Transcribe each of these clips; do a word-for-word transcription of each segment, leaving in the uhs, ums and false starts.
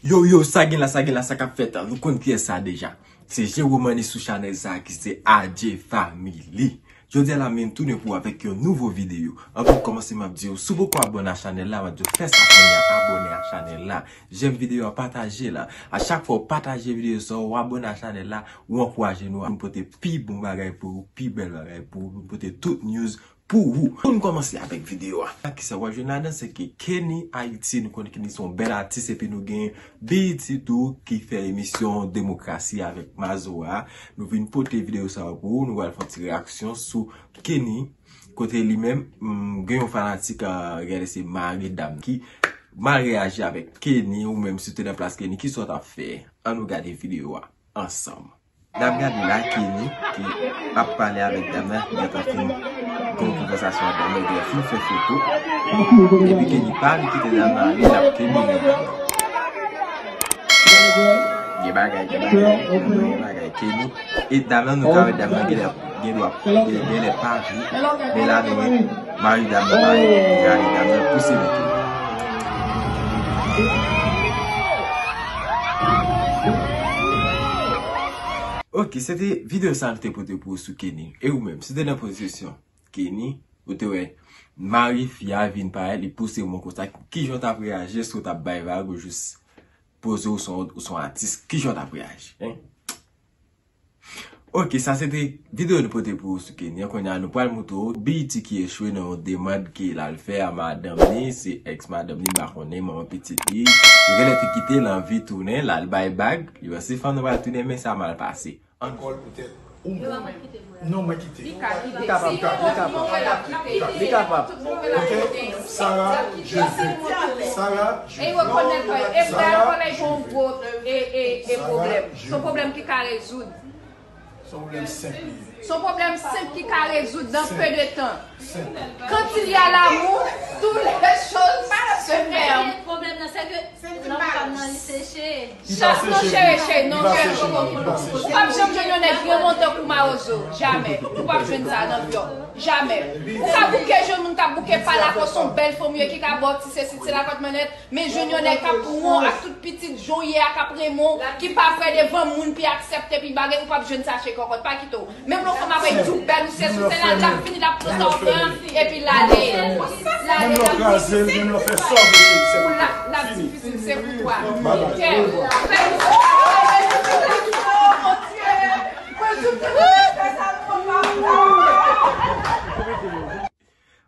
Yo, yo, sa gen la, sa gen la, sa k ap fèt la? Nou konn kiyès sa deja. Se Jerome Manny sou chanèl sa ki se Adje Family. Jodi a la, m vin tounen pou w avèk yon nouvo videyo. Anvan m kòmanse, m ap di w, si w poko abòne a chanèl la, m ap di w fè sa kounye a, abòne a chanèl la. Jèm videyo a, pataje la. A chak fwa w pataje videyo sa, w abòne a chanèl la, ou ankouraje nou a nou pote pi bon bagay pou ou, pi bèl bagay pou ou, nou pote tout news pou ou. Pou n kòmanse avèk videyo a. Kisa w ap jwenn ladan, se ke Kenny Haiti, nou konnen Kenny se yon bèl atis, epi nou gen B E T tou ki fè emisyon Demokrasi avèk Mazo a. Nou vin pote videyo sa yo pou ou, nou pral fè yon ti reyaksyon sou Kenny. Kote li menm, mm, gen yon fanatik, ah, gade se mari dam ki mal reyaji avèk Kenny, ou menm si w te nan plas Kenny, kisa w t ap fè? Ann nou gade videyo a ansanm. N ap gade la Kenny ki ap pale avèk dam nan ki gentan fin gen yon konvèsasyon ak dam nan, epi l fin fè foto. Epi Kenny pa vle kite dam nan ale, l ap kenbe men dam nan. Gen bagay, gen bagay, gen bagay. Kenny, e dam nan nou ka wè dam nan genlè, gen dwa, gen, genlè pa vle. Men la nou wè mari dam nan, mari, mari dam nan pouse men Kenny. Ok, se te videyo sa nou te pote pou ou sou Kenny. E ou menm, si w te nan pozisyon Kenny, ou te wè mari fi a vin parèt, li pouse men w konsa, kijan w t ap reyaji? Èske w t ap bay vag ou jis poze w, ou se yon, ou se yon atis? Kijan w t ap reyaji, hein? Ok, sa se te videyo nou pote pou ou sou Kenny. Kounye a nou pral montre w B E T ki echwe nan yon demann ke l al fè a madanm li, se èks madanm li, m pa konnen, manman pitit li. Yo genlè te kite l anvi tounen, l al bay bag, yo panse fanm nan pral tounen, men sa mal pase. Lekòl poutèt ou menm. Non, mwen kite. Li ka kite. Li kapab, li kapab. Li kapab. Ok? Sarah, je veux. Sarah, je veux. E rekonèt kòl. E Sarah, kòl la gon gwo e, e, e pwoblèm. Se yon pwoblèm ki ka rezoud. Se yon pwoblèm senp li ye. Se yon pwoblèm senp ki ka rezoud dans peu de temps. Quand il y a l'amour, toutes les choses se permettent. Pwoblèm nan, se ke nan fanm nan li seche. Chans nou cheri, cheri, non, cheri, ou p ap janm jwenn yon nèg granmoun tankou Mawozo. Jamè. Ou p ap jwenn sa nan vi w. Jamè. Ou ka bouke jwenn moun k ap bouke pa lakòs, yon bèl fanm ou ye ki ka ba w ti sesi, ti lakòt mannèt, men jwenn yon nèg k ap pran w ak tout pitit jan w ye a, k ap renmen w, ki pa prè devan moun, pi aksepte, pi bagay, ou p ap jwenn sa cheri kòkòt, pa kite w. Menm lè yon fanm ap di w bèl ou sesi, se la l ap vini, l ap pran sa w pran, epi l ale. L ale, l ap difisil. L ap difisil, se pou twa.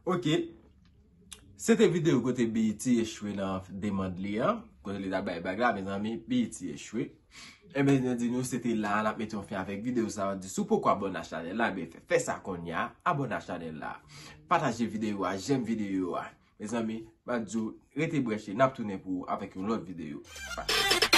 Ok. Se te videyo kote B E T echwe nan demann li an. Kote li t ap bay bag la, mezanmi, B E T echwe. Ebyen, nou di nou, se te la, n ap mete yon fen avèk videyo sa. Di, si w poko abòne a chanèl la, ebyen, fè, fè sa kounye a, abòne a chanèl la. Pataje videyo a, jèm videyo a. Mezanmi, m ap di w, rete branche, n ap tounen pou ou avèk yon lòt videyo. Bye.